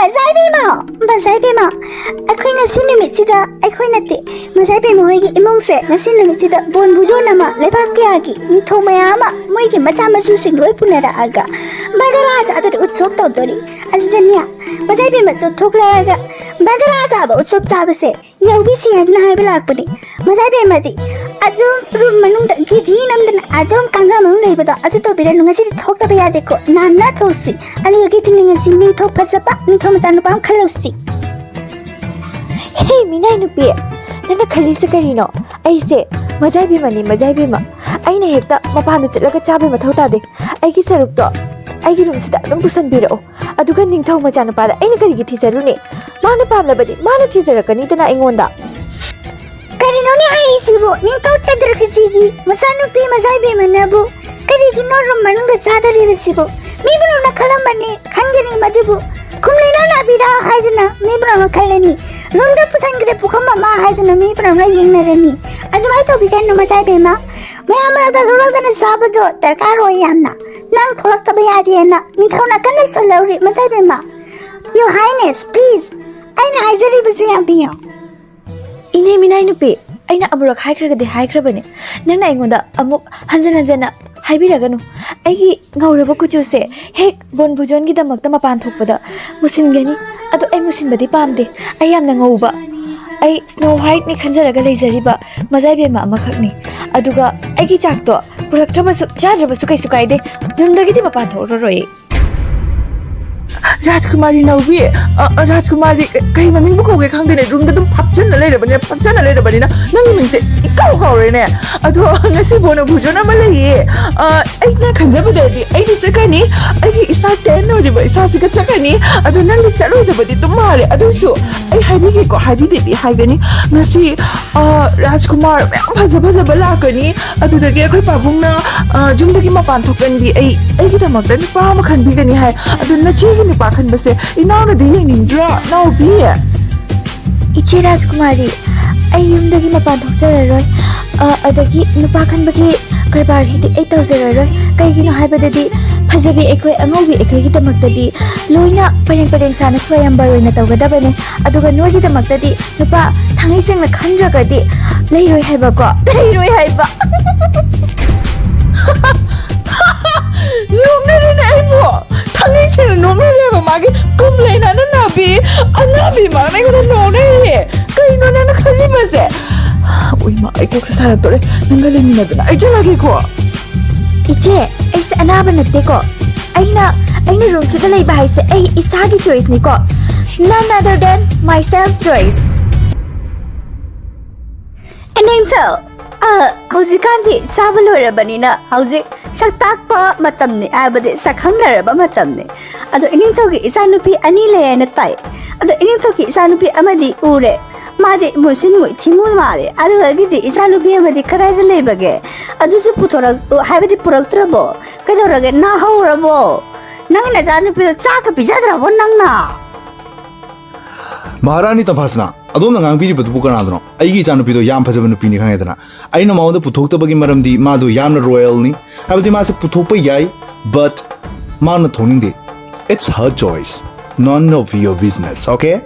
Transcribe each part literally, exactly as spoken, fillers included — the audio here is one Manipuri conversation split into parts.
ꯃꯖꯥ ꯏꯕꯦꯝꯃ, ꯃꯖꯥ ꯏꯕꯦꯝꯃ, ꯑꯩꯈꯣꯏ ꯉꯁꯤ ꯅꯨꯃꯤꯠꯁꯤꯗ, ꯑꯩꯈꯣꯏ ꯅꯠꯇꯦ, ꯃꯖꯥ ꯏꯕꯦꯝꯃ ꯍꯣꯏꯒꯤ ꯏꯃꯨꯡꯁꯦ ꯉꯁꯤ ꯅꯨꯃꯤꯠꯁꯤꯗ ꯕꯣꯟ ꯕꯨꯖꯣꯟ ꯑꯃ, ꯂꯩꯕꯥꯛ ꯀꯌꯥꯒꯤ ꯅꯤꯡꯊꯧ ꯃꯌꯥꯝ ꯑꯃ, ꯃꯣꯏꯒꯤ ꯃꯆꯥ ꯃꯁꯨꯁꯤꯡ ꯂꯣꯏ ꯄꯨꯅꯔꯛꯑꯒ ꯕꯟꯗꯥꯔꯥ ꯆꯥꯗꯣꯔꯤ, ꯎꯠꯁꯣꯞ ꯇꯧꯗꯣꯔꯤ꯫ ꯑꯁꯤꯗꯅꯦ, ꯃꯖꯥ ꯏꯕꯦꯝꯃꯁꯨ ꯊꯣꯛꯂꯛꯑꯒ ꯕꯟꯗꯥꯔꯥ ꯆꯥꯕ, ꯎꯠꯁꯣꯞ ꯆꯥꯕꯁꯦ ꯌꯥꯎꯕꯤꯁꯤ ꯍꯥꯏꯗꯅ ꯍꯥꯏꯕ ꯂꯥꯛꯄꯅꯤ꯫ ꯃꯖꯥ ꯏꯕꯦꯝꯃꯗꯤ ꯑꯗꯨꯝ ꯔꯨꯝ ꯃꯅꯨꯡꯗ ꯒꯤꯗꯤ ꯅꯝꯗꯅ ꯑꯗꯨꯝ ꯀꯥꯡꯒ ꯃꯅꯨꯡ ꯂꯩꯕꯗꯣ ꯑꯗꯨ ꯇꯧꯕꯤꯔꯅꯨ꯫ ꯉꯁꯤꯗꯤ ꯊꯣꯛꯇꯕ ꯌꯥꯗꯦꯀꯣ, ꯅꯥꯟꯅ ꯊꯣꯛꯁꯤ꯫ ꯑꯗꯨꯒ ꯒꯤꯗꯤꯅꯤ ꯉꯁꯤ ꯅꯤꯡꯊꯧ ꯐꯖꯕ, ꯅꯤꯡꯊꯧ ꯃꯆꯥꯅꯨꯄꯥ ꯑꯃ ꯈꯜꯂꯧꯁꯤ꯫ ꯍꯦ, ꯃꯤꯅꯥꯏ ꯅꯨꯄꯤ, ꯅꯪꯅ ꯈꯜꯂꯤꯁꯦ ꯀꯔꯤꯅꯣ? ꯑꯩꯁꯦ ꯃꯖꯥ ꯏꯕꯦꯝꯃꯅꯤ, ꯃꯖꯥ ꯏꯕꯦꯝꯃ꯫ ꯑꯩꯅ ꯍꯦꯛꯇ ꯃꯄꯥꯟꯗ ꯆꯠꯂꯒ ꯆꯥꯕꯩ ꯃꯊꯧ ꯇꯥꯗꯦ꯫ ꯑꯩꯒꯤ ꯁꯔꯨꯛꯇꯣ ꯑꯩꯒꯤ ꯔꯨꯝꯁꯤꯗ ꯑꯗꯨꯝ ꯄꯨꯁꯟꯕꯤꯔꯛꯑꯣ꯫ ꯑꯗꯨꯒ ꯅꯤꯡꯊꯧ ꯃꯆꯥꯅꯨꯄꯥꯗ ꯑꯩꯅ ꯀꯔꯤꯒꯤ ꯊꯤꯖꯔꯨꯅꯤ? ꯃꯥꯅ ꯄꯥꯝꯂꯕꯗꯤ ꯃꯥꯅ ꯊꯤꯖꯔꯛꯀꯅꯤꯗꯅ ꯑꯩꯉꯣꯟꯗ꯫ ꯀꯔꯤꯅꯣꯅꯦ ꯍꯥꯏꯔꯤꯁꯤꯕꯨ? ꯅꯤꯡꯊꯧ ꯆꯟꯗ꯭ꯔꯀꯤꯔꯇꯤꯒꯤ ꯃꯆꯥꯅꯨꯄꯤ ꯃꯖꯥ ꯏꯕꯦꯝꯃꯅꯕꯨ ꯀꯔꯤꯒꯤꯅꯣ ꯔꯨꯝ ꯃꯅꯨꯡꯗ ꯆꯥꯗꯣꯔꯤꯕꯁꯤꯕꯨ? ꯃꯤ ꯄꯨꯝꯅꯃꯛꯅ ꯈꯜꯂꯝꯕꯅꯤ, ꯈꯟꯒꯅꯤ ꯃꯗꯨꯕꯨ꯫ ꯈꯨꯝꯂꯩ ꯅꯥ ꯅꯥꯕꯤꯔꯥ ꯍꯥꯏꯗꯨꯅ ꯃꯤ ꯄꯨꯝꯅꯃꯛꯅ ꯈꯜꯂꯅꯤ꯫ ꯔꯨꯝꯗ ꯄꯨꯁꯟꯈ꯭ꯔꯦ ꯄꯨꯈꯝ ꯑꯃ ꯍꯥꯏꯗꯨꯅ ꯃꯤ ꯄꯨꯝꯅꯃꯛꯅ ꯌꯦꯡꯅꯔꯅꯤ꯫ ꯑꯗꯨꯃꯥꯏꯅ ꯇꯧꯕꯤꯒꯅꯨ ꯃꯖꯥ ꯏꯕꯦꯝꯃ꯫ ꯃꯌꯥꯝ ꯃꯔꯛꯇ ꯊꯣꯛꯂꯛꯇꯅ ꯆꯥꯕꯗꯣ ꯗꯔꯀꯥꯔ ꯑꯣꯏ ꯌꯥꯝꯅ꯫ ꯅꯪ ꯊꯣꯛꯂꯛꯇꯕ ꯌꯥꯗꯦꯅ ꯅꯤꯡꯊꯧꯅ ꯀꯟꯅ ꯁꯣꯜꯍꯧꯔꯤ ꯃꯖꯥ ꯏꯕꯦꯝꯃ꯫ Your Highness, please, ꯑꯩꯅ ꯍꯥꯏꯖꯔꯤꯕꯁꯦ ꯌꯥꯕꯤꯌꯣ꯫ ꯏꯅꯦ ꯃꯤꯅꯥꯏ ꯅꯨꯄꯤ, ꯑꯩꯅ ꯑꯃꯨꯔꯛ ꯍꯥꯏꯈ꯭ꯔꯒꯗꯤ ꯍꯥꯏꯈ꯭ꯔꯕꯅꯦ, ꯅꯪꯅ ꯑꯩꯉꯣꯟꯗ ꯑꯃꯨꯛ ꯍꯟꯖꯟ ꯍꯟꯖꯟꯅ ꯍꯥꯏꯕꯤꯔꯒꯅꯨ꯫ ꯑꯩꯒꯤ ꯉꯧꯔꯕ ꯀꯨꯆꯨꯁꯦ ꯍꯦꯛ ꯕꯣꯟ ꯕꯨꯖꯣꯟꯒꯤꯗꯃꯛꯇ ꯃꯄꯥꯟ ꯊꯣꯛꯄꯗ ꯃꯨꯁꯤꯟꯒꯅꯤ꯫ ꯑꯗꯣ ꯑꯩ ꯃꯨꯁꯤꯟꯕꯗꯤ ꯄꯥꯝꯗꯦ, ꯑꯩ ꯌꯥꯝꯅ ꯉꯧꯕ, ꯑꯩ Snow Whiteꯅꯤ ꯈꯟꯖꯔꯒ ꯂꯩꯖꯔꯤꯕ ꯃꯖꯥ ꯏꯕꯦꯝꯃ ꯑꯃꯈꯛꯅꯤ꯫ ꯑꯗꯨꯒ ꯑꯩꯒꯤ ꯆꯥꯛꯇꯣ ꯄꯨꯔꯛꯇ꯭ꯔꯕꯁꯨ, ꯆꯥꯗ꯭ꯔꯕꯁꯨ ꯀꯩꯁꯨ ꯀꯥꯏꯗꯦ, ꯔꯨꯝꯗꯒꯤꯗꯤ ꯃꯄꯥꯟ ꯊꯣꯛꯂꯔꯣꯏ꯫ ꯔꯥꯖꯀꯨꯃꯥꯔꯤ ꯅꯥꯎꯕꯤ, ꯑ, ꯑ, ꯔꯥꯖꯀꯨꯃꯥꯔꯤ ꯀ-, ꯀꯩ ꯃꯃꯤꯡꯕꯨ ꯀꯧꯒꯦ ꯈꯪꯗꯦꯅꯦ, ꯔꯨꯝꯗ ꯑꯗꯨꯝ ꯐꯞꯆꯟꯅ ꯂꯩꯔꯕꯅꯤꯅ, ꯐꯞꯆꯟꯅ ꯂꯩꯔꯕꯅꯤꯅ ꯅꯪꯒꯤ ꯃꯤꯡꯁꯦ ꯏꯀꯥꯎ ꯀꯥꯎꯔꯦꯅꯦ꯫ ꯑꯗꯣ ꯉꯁꯤ ꯕꯣꯅ ꯚꯣꯖꯟ ꯑꯃ ꯂꯩꯌꯦ꯫ ꯑ, ꯑꯩꯅ ꯈꯟꯖꯕꯗꯗꯤ ꯑꯩꯗꯤ ꯆꯠꯀꯅꯤ, ꯑꯩꯒꯤ ꯏꯁꯥ ꯇꯦꯟ ꯑꯣꯏꯔꯤꯕ ꯏꯁꯥꯁꯤꯒ ꯆꯠꯀꯅꯤ꯫ ꯑꯗꯣ ꯅꯪꯗꯤ ꯆꯠꯂꯣꯏꯗꯕꯗꯤ ꯑꯗꯨꯝ ꯃꯥꯜꯂꯦ꯫ ꯑꯗꯨꯁꯨ ꯑꯩ ꯍꯥꯏꯕꯤꯒꯦꯀꯣ, ꯍꯥꯏꯕꯤꯗꯦꯗꯤ ꯍꯥꯏꯒꯅꯤ꯫ ꯉꯁꯤ, ꯑ, ꯔꯥꯖꯀꯨꯃꯥꯔ ꯃꯌꯥꯝ ꯐꯖ ꯐꯖꯕ ꯂꯥꯛꯀꯅꯤ꯫ ꯑꯗꯨꯗꯒꯤ ꯑꯩꯈꯣꯏ ꯄꯥꯕꯨꯡꯅ, ꯑ, ꯌꯨꯝꯗꯒꯤ ꯃꯄꯥꯟ ꯊꯣꯛꯀꯟꯕꯤ ꯑꯩ, ꯑꯩꯒꯤꯗꯃꯛꯇ ꯅꯨꯄꯥ ꯑꯃ ꯈꯟꯕꯤꯒꯅꯤ ꯍꯥꯏ꯫ ꯑꯗꯨ ꯅꯆꯦꯒꯤ ꯅꯨꯄꯥ ꯈꯟꯕꯁꯦ ꯏꯅꯥꯎꯅꯗꯤ ꯌꯦꯡꯅꯤꯡꯗ꯭ꯔꯣ, ꯅꯥꯎꯕꯤ? ꯏꯆꯦ ꯔꯥꯖꯀꯨꯃꯥꯔꯤ, ꯑꯩ ꯌꯨꯝꯗꯒꯤ ꯃꯄꯥꯟ ꯊꯣꯛꯆꯔꯔꯣꯏ꯫ ꯑ, ꯑꯗꯒꯤ ꯅꯨꯄꯥ ꯈꯟꯕꯒꯤ ꯀꯔꯕꯥꯔꯁꯤꯗꯤ ꯑꯩ ꯇꯧꯖꯔꯔꯣꯏ꯫ ꯀꯩꯒꯤꯅꯣ ꯍꯥꯏꯕꯗꯗꯤ ꯐꯖꯕꯤ ꯑꯩꯈꯣꯏ ꯑꯉꯧꯕꯤ ꯑꯩꯈꯣꯏꯒꯤꯗꯃꯛꯇꯗꯤ ꯂꯣꯏꯅ ꯄꯔꯦꯡ ꯄꯔꯦꯡ ꯁꯥꯅ ꯁ꯭ꯋꯥꯌꯝꯕꯔ ꯑꯣꯏꯅ ꯇꯧꯒꯗꯕꯅꯦ꯫ ꯑꯗꯨꯒ ꯅꯣꯏꯒꯤꯗꯃꯛꯇꯗꯤ ꯅꯨꯄꯥ ꯊꯥꯡꯉꯩ ꯁꯦꯡꯅ ꯈꯟꯗ꯭ꯔꯒꯗꯤ ꯂꯩꯔꯣꯏ ꯍꯥꯏꯕꯀꯣ, ꯂꯩꯔꯣꯏ ꯍꯥꯏꯕ꯫ ꯅꯣꯛꯅꯔꯦꯅꯦ ꯑꯩꯕꯨ꯫ ꯊꯥꯡꯉꯩ ꯁꯦꯡꯅ ꯅꯣꯛꯅꯔꯦꯕ ꯃꯥꯒꯤ ꯀꯨꯝꯂꯩꯅ ꯑꯅꯥꯕꯤ, ꯑꯅꯥꯕꯤ ꯃꯥꯅ ꯑꯩꯉꯣꯟꯗ ꯅꯣꯛꯅꯔꯤꯌꯦ꯫ ꯀꯩꯅꯣ ꯅꯪꯅ ꯈꯜꯂꯤꯕꯁꯦ? ꯑꯣꯏꯃꯥ, ꯑꯩ ꯀꯣꯛꯁꯦ ꯁꯥꯔꯛꯇꯣꯔꯦ꯫ ꯅꯪꯒ ꯂꯩꯃꯤꯟꯅꯗꯅ ꯑꯩ ꯆꯠꯂꯒꯦꯀꯣ꯫ ꯏꯆꯦ, ꯑꯩꯁꯦ ꯑꯅꯥꯕ ꯅꯠꯇꯦꯀꯣ꯫ ꯑꯩꯅ ꯑꯩꯅ ꯔꯨꯝꯁꯤꯗ ꯂꯩꯕ ꯍꯥꯏꯁꯦ ꯑꯩ ꯏꯁꯥꯒꯤ ꯆꯣꯏꯁꯅꯤꯀꯣ꯫ None other than my self choice. ꯏꯅꯦꯝꯆꯧ, ꯑ, ꯍꯧꯖꯤꯛꯀꯥꯟꯗꯤ ꯆꯥꯕ ꯂꯣꯏꯔꯕꯅꯤꯅ ꯍꯧꯖꯤꯛ ꯁꯛ ꯇꯥꯛꯄ ꯃꯇꯝꯅꯤ, ꯍꯥꯏꯕꯗꯤ ꯁꯛ ꯈꯪꯅꯔꯕ ꯃꯇꯝꯅꯤ꯫ ꯑꯗꯣ ꯏꯅꯦꯝꯆꯧꯒꯤ ꯏꯆꯥꯅꯨꯄꯤ ꯑꯅꯤ ꯂꯩ ꯍꯥꯏꯅ ꯇꯥꯏ꯫ ꯑꯗꯣ ꯏꯅꯦꯝꯆꯧꯒꯤ ꯏꯆꯥꯅꯨꯄꯤ ꯑꯃꯗꯤ ꯎꯔꯦ꯫ ꯃꯥꯗꯤ ꯃꯨꯁꯤꯟ ꯃꯨꯏ ꯊꯤꯃꯨ ꯃꯥꯜꯂꯦ꯫ ꯑꯗꯨꯗꯒꯤꯗꯤ ꯏꯆꯥꯅꯨꯄꯤ ꯑꯃꯗꯤ ꯀꯗꯥꯏꯗ ꯂꯩꯕꯒꯦ? ꯑꯗꯨꯁꯨ ꯄꯨꯊꯣꯔꯛ-, ꯍꯥꯏꯕꯗꯤ ꯄꯨꯔꯛꯇ꯭ꯔꯕꯣ? ꯀꯩꯗꯧꯔꯒꯦ? ꯅꯥꯍꯧꯔꯕꯣ? ꯅꯪ ꯅꯆꯥꯅꯨꯄꯤꯗꯣ ꯆꯥꯛꯀ ꯄꯤꯖꯗ꯭ꯔꯕꯣ ꯅꯪꯅ? ꯃꯍꯥꯔꯥꯅꯤ ꯇꯝꯐꯥꯁꯅꯥ, ꯑꯗꯣꯝꯅ ꯉꯥꯡꯕꯤꯔꯤꯕꯗꯨꯕꯨ ꯀꯅꯥꯗꯅꯣ? ꯑꯩꯒꯤ ꯏꯆꯥꯅꯨꯄꯤꯗꯣ ꯌꯥꯝ ꯐꯖꯕ ꯅꯨꯄꯤꯅꯤ ꯈꯪꯉꯦꯗꯅ꯫ ꯑꯩꯅ ꯃꯉꯣꯟꯗ ꯄꯨꯊꯣꯛꯇꯕꯒꯤ ꯃꯔꯝꯗꯤ ꯃꯥꯗꯣ ꯌꯥꯝꯅ ꯔꯣꯌꯦꯜꯅꯤ, ꯍꯥꯏꯕꯗꯤ ꯃꯥꯁꯦ ꯄꯨꯊꯣꯛꯄ ꯌꯥꯏ, but ꯃꯥꯅ ꯊꯣꯛꯅꯤꯡꯗꯦ꯫ It's her choice, none of your business, okay?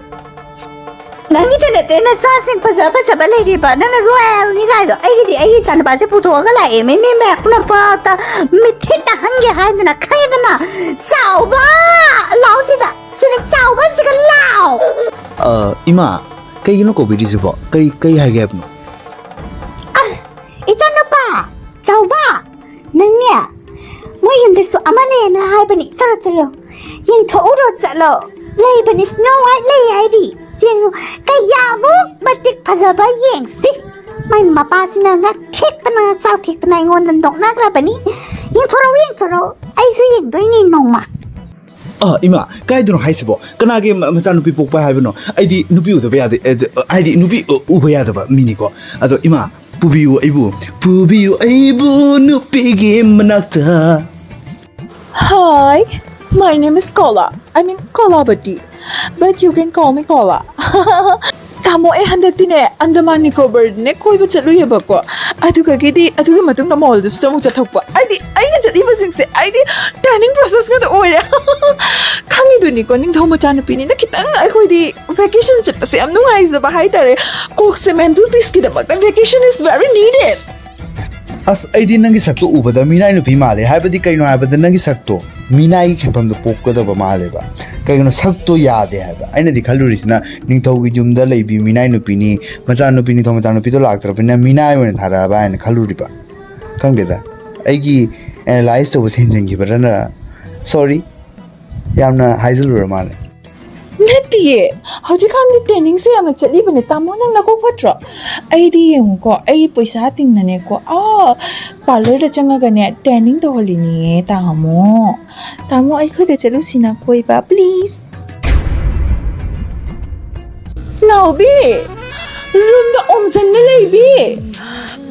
ꯅꯪꯒꯤꯗ ꯅꯠꯇꯦ ꯅꯆꯥꯁꯤꯡ ꯐꯖ ꯐꯖꯕ ꯂꯩꯔꯤꯕ, ꯅꯪꯅ ꯔꯣꯌꯦꯜꯅꯤ ꯀꯥꯏꯗꯣ꯫ ꯑꯩꯒꯤꯗꯤ ꯑꯩꯒꯤ ꯏꯆꯥꯅꯨꯄꯥꯁꯦ ꯄꯨꯊꯣꯛꯑꯒ ꯂꯥꯛꯑꯦ, ꯃꯤ ꯃꯤ ꯃꯌꯥꯝ ꯄꯨꯝꯅꯃꯛꯇ ꯃꯤꯠꯊꯤꯠꯅ ꯍꯟꯒꯦ ꯍꯥꯏꯗꯅ ꯈꯪꯉꯦꯗꯅ꯫ ꯆꯥꯎꯕ! ꯂꯥꯎ ꯁꯤꯗ, ꯁꯤꯗ ꯆꯥꯎꯕ, ꯁꯤꯒ ꯂꯥꯎ! ꯑ, ꯏꯃꯥ, ꯀꯩꯒꯤꯅꯣ ꯀꯧꯕꯤꯔꯤꯁꯤꯕꯣ? ꯀꯔꯤ, ꯀꯔꯤ ꯍꯥꯏꯒꯦ ꯍꯥꯏꯕꯅꯣ? ꯑ, ꯏꯆꯥꯅꯨꯄꯥ, ꯆꯥꯎꯕ, ꯅꯪꯅꯦ, ꯃꯣꯏ ꯌꯨꯝꯗꯁꯨ ꯑꯃ ꯂꯩꯌꯦꯅ ꯍꯥꯏꯕꯅꯤ꯫ ꯆꯠꯂꯣ, ꯆꯠꯂꯣ, ꯌꯦꯡꯊꯣꯛꯎꯔꯣ, ꯆꯠꯂꯣ꯫ ꯂꯩꯕꯅꯤ, ꯁ꯭ꯅꯣ ꯋꯥꯏꯠ ꯂꯩ ꯍꯥꯏꯔꯤ꯫ ꯌꯦꯡꯉꯨ, ꯀꯌꯥꯃꯨꯛ ꯃꯇꯤꯛ ꯐꯖꯕ ꯌꯦꯡꯁꯤ꯫ ꯃꯥꯏ ꯃꯄꯥꯁꯤꯅ ꯉꯛ ꯊꯦꯛꯇꯅ, ꯆꯥꯎ ꯊꯦꯛꯇꯅ ꯑꯩꯉꯣꯟꯗ ꯅꯣꯛꯅꯈ꯭ꯔꯕꯅꯤ꯫ ꯌꯦꯡꯊꯣꯔꯛꯎ, ꯌꯦꯡꯊꯣꯔꯛꯎ, ꯑꯩꯁꯨ ꯌꯦꯡꯗꯣꯏꯅꯤ ꯅꯣꯡꯃ꯫ ꯑ, ꯏꯃꯥ, ꯀꯥꯏꯗꯅꯣ ꯍꯥꯏꯁꯤꯕꯣ? ꯀꯅꯥꯒꯤ ꯃ-, ꯃꯆꯥꯅꯨꯄꯤ ꯄꯣꯛꯄ ꯍꯥꯏꯕꯅꯣ? ꯑꯩꯗꯤ ꯅꯨꯄꯤ ꯎꯗꯕ ꯌꯥꯗꯦ, ꯑ, ꯍꯥꯏꯗꯤ ꯅꯨꯄꯤ ꯎ-, ꯎꯕ ꯌꯥꯗꯕ ꯃꯤꯅꯤꯀꯣ꯫ ꯑꯗꯣ ꯏꯃꯥ, ꯄꯨꯕꯤꯌꯨ ꯑꯩꯕꯨ, ꯄꯨꯕꯤꯌꯨ ꯑꯩꯕꯨ ꯅꯨꯄꯤꯒꯤ ꯃꯅꯥꯛꯇ꯫ Hi, my name is Kola. I mean, Kolabati. But you can call me Kola. ꯇꯥꯃꯣ, ꯑꯩ ꯍꯟꯗꯛꯇꯤꯅꯦ ꯑꯟꯗꯃꯥꯟ ꯅꯤꯀꯣꯕꯔꯗꯅꯦ ꯀꯣꯏꯕ ꯆꯠꯂꯨꯏꯌꯦꯕꯀꯣ꯫ ꯑꯗꯨꯒꯒꯤꯗꯤ, ꯑꯗꯨꯒꯤ ꯃꯇꯨꯡꯗ ꯃꯥꯜꯗꯤꯞꯁꯇ ꯑꯃꯨꯛ ꯆꯠꯊꯣꯛꯄ꯫ ꯍꯥꯏꯗꯤ ꯑꯩꯅ ꯆꯠꯂꯤꯕꯁꯤꯡꯁꯦ ꯑꯩꯗꯤ ꯇ꯭ꯔꯦꯅꯤꯡ ꯄ꯭ꯔꯣꯁꯦꯁ ꯉꯥꯛꯇ ꯑꯣꯏꯔꯦ꯫ ꯈꯪꯉꯤꯗꯨꯅꯤꯀꯣ, ꯅꯤꯡꯊꯧ ꯃꯆꯥꯅꯨꯄꯤꯅꯤꯅ ꯈꯤꯇꯪ ꯑꯩꯈꯣꯏꯗꯤ ꯚꯦꯀꯦꯁꯟ ꯆꯠꯄꯁꯦ ꯌꯥꯝ ꯅꯨꯡꯉꯥꯏꯖꯕ ꯍꯥꯏꯇꯥꯔꯦ꯫ ꯀꯣꯛꯁꯦ mental peaceꯀꯤꯗꯃꯛꯇ vacation is very needed꯫ ꯑꯁ, ꯑꯩꯗꯤ ꯅꯪꯒꯤ ꯁꯛꯇꯣ ꯎꯕꯗ ꯃꯤꯅꯥꯏ ꯅꯨꯄꯤ ꯃꯥꯜꯂꯦ꯫ ꯍꯥꯏꯕꯗꯤ ꯀꯩꯅꯣ ꯍꯥꯏꯕꯗ, ꯅꯪꯒꯤ ꯁꯛꯇꯣ ꯃꯤꯅꯥꯏꯒꯤ ꯈꯟꯐꯝꯗ ꯄꯣꯛꯀꯗꯕ ꯃꯥꯜꯂꯦꯕ꯫ ꯀꯩꯒꯤꯅꯣ, ꯁꯛꯇꯣ ꯌꯥꯗꯦ ꯍꯥꯏꯕ꯫ ꯑꯩꯅꯗꯤ ꯈꯜꯂꯨꯔꯤꯁꯤꯅ ꯅꯤꯡꯊꯧꯒꯤ ꯌꯨꯝꯗ ꯂꯩꯕꯤ ꯃꯤꯅꯥꯏ ꯅꯨꯄꯤꯅꯤ, ꯃꯆꯥꯅꯨꯄꯤ, ꯅꯤꯡꯊꯧ ꯃꯆꯥꯅꯨꯄꯤꯗꯣ ꯂꯥꯛꯇ꯭ꯔꯕꯅꯤꯅ ꯃꯤꯅꯥꯏ ꯑꯣꯏꯅ ꯊꯥꯔꯛꯑꯕ ꯍꯥꯏꯅ ꯈꯜꯂꯨꯔꯤꯕ꯫ ꯈꯪꯗꯦꯗ, ꯑꯩꯒꯤ ꯑꯦꯅꯥꯂꯥꯏꯁ ꯇꯧꯕꯁꯦ ꯍꯦꯟꯖꯤꯟꯈꯤꯕ꯭ꯔꯅ꯫ ꯁꯣꯔꯤ, ꯌꯥꯝꯅ ꯍꯥꯏꯖꯜꯂꯨꯔ ꯃꯥꯜꯂꯦ꯫ ꯅꯠꯇꯤꯌꯦ, ꯍꯧꯖꯤꯛꯀꯥꯟꯗꯤ ꯇ꯭ꯔꯦꯅꯤꯡꯁꯦ ꯌꯥꯝꯅ ꯆꯠꯂꯤꯕꯅꯦ꯫ ꯇꯥꯃꯣ, ꯅꯪ ꯅꯀꯣꯛ ꯐꯠꯇ꯭ꯔꯣ? ꯑꯩꯗꯤ ꯌꯦꯡꯉꯨꯀꯣ, ꯑꯩ ꯄꯩꯁꯥ ꯇꯤꯡꯅꯅꯦꯀꯣ, ꯑꯥ, ꯄꯥꯔꯂꯔꯗ ꯆꯪꯉꯒꯅꯦ ꯇ꯭ꯔꯦꯅꯤꯡ ꯇꯧꯍꯜꯂꯤꯅꯦ ꯇꯥꯃꯣ꯫ ꯇꯥꯃꯣ, ꯑꯩꯈꯣꯏꯒ ꯆꯠꯂꯨꯁꯤꯅ ꯀꯣꯏꯕ, please꯫ ꯅꯥꯎꯕꯤ, ꯔꯨꯝꯗ ꯑꯣꯝꯁꯟꯅ ꯂꯩꯕꯤ꯫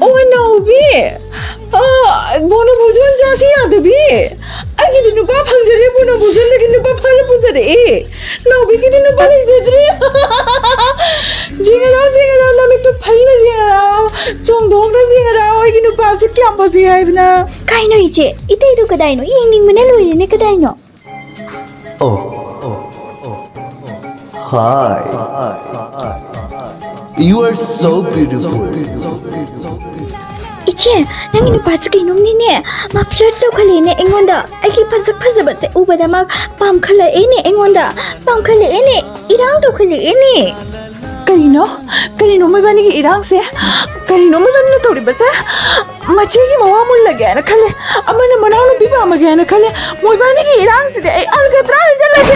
ꯑꯣ, ꯅꯥꯎꯕꯤ꯫ ꯑ, ꯕꯣꯅꯣ ꯕꯨꯖꯣꯟ ꯆꯥꯁꯤ ꯌꯥꯗꯕꯤ꯫ ꯑꯩꯒꯤꯗꯤ ꯅꯨꯄꯥ ꯐꯪꯖꯔꯦ, ꯕꯣꯅꯣ ꯕꯨꯖꯣꯟꯗꯒꯤ ꯅꯨꯄꯥ ꯐꯔ ꯄꯨꯖꯔꯛꯑꯦ꯫ ꯅꯥꯎꯕꯤꯒꯤꯗꯤ ꯅꯨꯄꯥ ꯂꯩꯖꯗ꯭ꯔꯦ꯫ ꯌꯦꯡꯉꯔꯥꯎ, ꯌꯦꯡꯉꯔꯥꯎ, ꯅꯃꯤꯠꯇꯨ ꯐꯩꯅ ꯌꯦꯡꯉꯔꯥꯎ, ꯆꯣꯡꯊꯣꯛꯅ ꯌꯦꯡꯉꯔꯥꯎ, ꯑꯩꯒꯤ ꯅꯨꯄꯥꯁꯦ ꯀꯌꯥꯝ ꯐꯖꯩ ꯍꯥꯏꯕꯅ꯫ ꯀꯩꯅꯣ ꯏꯆꯦ, ꯏꯇꯩꯗꯣ ꯀꯗꯥꯏꯅꯣ? ꯌꯦꯡꯅꯤꯡꯕꯅ ꯂꯣꯏꯔꯦꯅꯦ, ꯀꯗꯥꯏꯅꯣ? Oh, hi. You are so beautiful. ꯏꯆꯦ, ꯅꯪꯒꯤ ꯅꯨꯄꯥꯁꯦ ꯀꯩꯅꯣꯝꯅꯤꯅꯦ, ꯃꯥ ꯐ꯭ꯂꯔꯠ ꯇꯧꯈꯠꯂꯛꯑꯦꯅꯦ ꯑꯩꯉꯣꯟꯗ꯫ ꯑꯩꯒꯤ ꯐꯖ ꯐꯖꯕꯁꯦ ꯎꯕꯗ ꯃꯥ ꯄꯥꯝꯈꯠꯂꯛꯑꯦꯅꯦ ꯑꯩꯉꯣꯟꯗ, ꯄꯥꯝꯈꯠꯂꯛꯑꯦꯅꯦ, ꯏꯔꯥꯡ ꯇꯧꯈꯠꯂꯛꯑꯦꯅꯦ꯫ ꯀꯔꯤꯅꯣ? ꯀꯔꯤꯅꯣ ꯃꯣꯏꯕꯥꯅꯤꯒꯤ ꯏꯔꯥꯡꯁꯦ? ꯀꯔꯤꯅꯣ ꯃꯣꯏꯕꯥꯅꯤꯅ ꯇꯧꯔꯤꯕꯁꯦ? ꯃꯆꯦꯒꯤ ꯃꯋꯥ ꯃꯨꯜꯂꯒꯦꯅ ꯈꯜꯂꯦ, ꯑꯃꯅ ꯃꯅꯥꯎꯅꯨꯄꯤ ꯄꯥꯝꯃꯒꯦꯅ ꯈꯜꯂꯦ꯫ ꯃꯣꯏꯕꯥꯅꯤꯒꯤ ꯏꯔꯥꯡꯁꯤꯗꯤ ꯑꯩ ꯑꯜꯀꯇ꯭ꯔꯥ ꯍꯩꯖꯜꯂꯒꯦ꯫